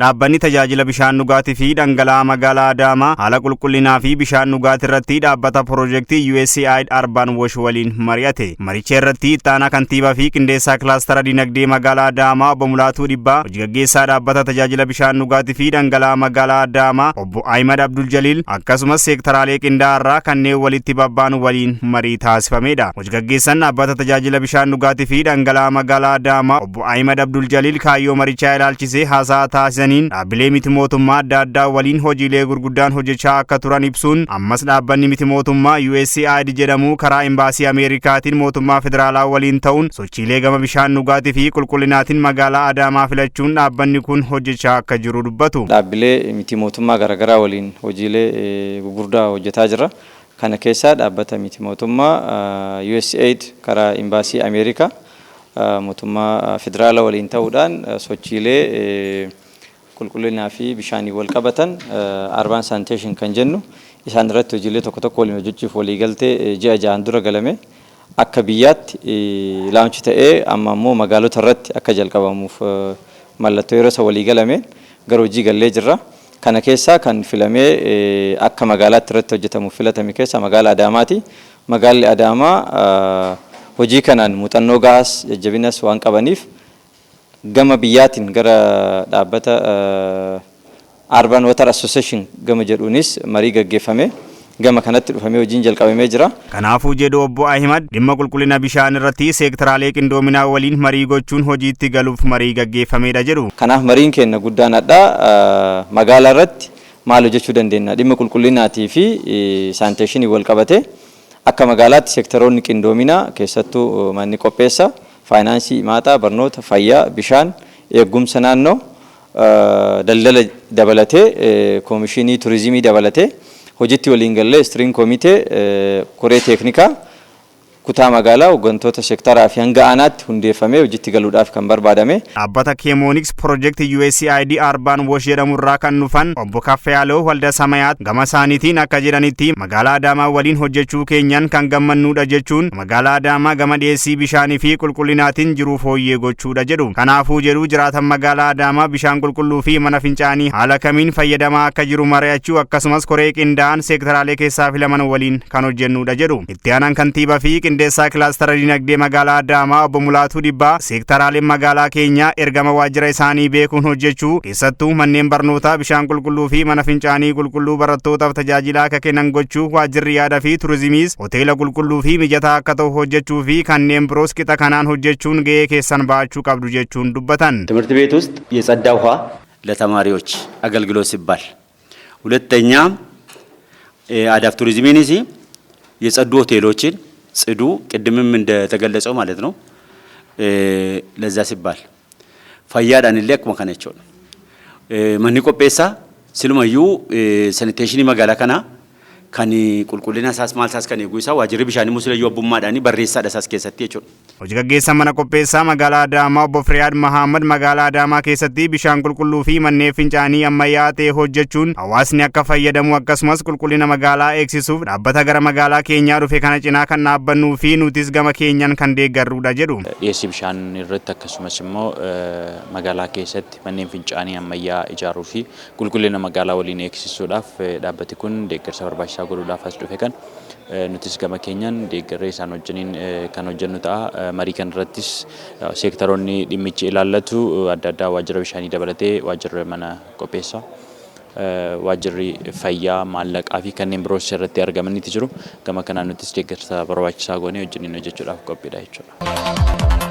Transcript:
Dhaabbanni tajaajila bishaan dhugaatii fi dhangala'aa magaalaa Adaamaa haala qulqullinaa fi bishaan dhugaatii irratti dhaabbata piroojeektii USAID Urban WASH waliin mari'ate. Maricha irratti ittaanaa kantiibaa fi qindeessaa kilaastara dinagdee magaalaa Adaamaa obbo Mulaatuu Dhibbaa, hojii gaggeessaa dhaabbata tajaajila bishaan dhugaatii fi dhangala'aa magaalaa Adaamaa obbo Ahimad Abdul Jaliil, akkasumas seektaraalee qindaa'aa irraa kanneen walitti babba'an waliin marii taasifamedha. Hojii gaggeessaan dhaabbata tajaajila bishaan dhugaatii fi dhangala'aa magaalaa Adaamaa obbo Ahimad Abdul Jaliil kaayyoo marichaa ilaalchisee haasaa taasisaniin, dhaabbilee miti mootummaa adda addaa waliin hojiilee gurguddaan hojjechaa akka turan ibsuun, ammas dhaabbanni miti mootummaa USAID jedhamu karaa imbaasii Ameerikaatiin mootummaa federaalaa waliin ta'uun sochiilee gama bishaan dhugaatii fi qulqullinaatiin magaalaa Adaamaa filachuun dhaabbanni kun hojjechaa akka jiru dubbatu. Dhaabbilee miti mootummaa garaagaraa waliin hojiilee gurguddaa hojjetaa jira. Kana keessaa dhaabbata miti mootummaa USAID karaa imbaasii Ameerikaa mootummaa federaala waliin ta'uudhaan sochiilee qulqullinaa fi bishaanii wal qabatan, urban sanitation kan jennu, isaan irratti hojiilee tokko tokko waliin hojjechuuf waliigaltee ji'a 6n dura galame akka biyyaatti launch ta'ee, amma immoo magaalota irratti akka jalqabamuuf mallattoo yeroo isa walii galame gara hojii gallee jirra. Kana keessaa kan filamee akka magaalaatti irratti hojjetamuuf filatame keessaa magaalaa Adaamaati. Magaalli Adaamaa hojii kanaan muuxannoo gahaas jajjabinas waan qabaniif, gama biyyaatiin gara dhaabbata Urban Water Association gama jedhuunis marii gaggeeffame, gama kanatti dhufamee hojiin jalqabamee jira. Kanaafuu, jedhu obbo Ahimad, dhimma qulqullina bishaan irratti seektaraalee qindoominaa waliin marii gochuun hojiitti galuuf marii gaggeeffamedha jedhu. Kanaaf mariin keenya guddaan hadhaa magaalaa irratti maal hojjechuu dandeenya, dhimma qulqullinaatii fi sanitationii wal qabate akka magaalaatti seektaroonni qindoominaa, keessattuu manni qopheessa, faayinaansii, maaxaa, barnoota, fayyaa, bishaan, eegumsa naannoo, daldala dabalatee, koomishinii turizimii dabalatee, hojiitti waliin gallee steering committee, koree teeknikaa kutaa magaalaa, hooggantoota seektaraa fi hanga aanaatti hundeeffamee hojiitti galuudhaaf kan barbaadame. Dhaabbata Chemonics Project USAID Urban WASH jedhamu irraa kan dhufan obbo Kaffayaaloo Walda Samayaat gama isaaniitiin akka jedhanitti, magaalaa Adaamaa waliin hojjechuu keenyaan kan gammannuudha jechuun, magaalaa Adaamaa gama dhiyeessii bishaanii fi qulqullinaatiin jiruu fooyyee gochuudha jedhu. Kanaafuu, jedhu, jiraatan magaalaa Adaamaa bishaan qulqulluu fi mana fincaanii haala kamiin fayyadamaa akka jiru mari'achuu, akkasumas koree qindaa'an seektaraalee keessaa filaman waliin kan hojjennuudha jedhu. Itti aanaan kantiibaa fi qindeessaa kilaastara dinagdee magaalaa Adaamaa obbo Mulaatuu Dhibbaa seektaraaleen magaalaa keenyaa ergama waajjira isaanii beekuun hojjechuu, keessattuu manneen barnootaa bishaan qulqulluu fi mana fincaanii qulqulluu barattootaaf tajaajila akka kennan gochuu, waajjirri yaada fi turizimiis hoteela qulqulluu fi mijataa akka ta'u hojjechuu fi kanneen biroos qixa kanaan hojjechuun ga'ee keessan ba'achuu qabdu jechuun dubbatan. ትምህርት ቤት ውስጥ የጸዳ ውሃ ለተማሪዎች አገልግሎት ሲባል፣ ሁለተኛ አዳፍ ቱሪዝሚንስ የጸዱ ሆቴሎችን ጽዱ ቅድምም እንደተገለጸው ማለት ነው። ለዛ ሲባል fayyaadhaan illee akkuma kana jechuudha. Manni qopheessaa silumayyuu sanitationii magaalaa kanaa kan qulqullina isaas maal isaas kan eeguu isaa, waajjirri bishaanii immoo silayyuu abbummaadhaan barreessaadha isaas keessatti jechuudha. Hojii gaggeessaa mana qopheessaa magaalaa Adaamaa obbo Firiyaad Mahammad magaalaa Adaamaa keessatti bishaan qulqulluu fi manneen fincaanii ammayyaa ta'e hojjechuun hawaasni akka fayyadamu, akkasumas qulqullina magaalaa eegsisuuf dhaabbata gara magaalaa keenyaa dhufe kana cinaa kan dhaabbannuu fi nutis gama keenyaan kan deeggarruudha jedhu. Dhiyeessii bishaan irratti, akkasumas immoo magaalaa keessatti manneen fincaanii ammayyaa ijaaruu fi qulqullina magaalaa waliin eegsisuudhaaf dhaabbati kun deeggarsa barbaachisaa godhuudhaaf as dhufe kan nutis gama keenyaan deeggarree isaan wajjiniin kan hojjennu ta'a. Marii kana irrattis seektaroonni dhimmichi ilaallatu adda addaa, waajjira bishaanii dabalatee, waajjirri mana qopheessaa, waajjirri fayyaa, maallaqaa fi kanneen biroos irratti argamaniiti jiru. Gama kanaan nutis deeggarsa barbaachisaa goonee wajjiniin hojjechuudhaaf qophiidha jechuudha.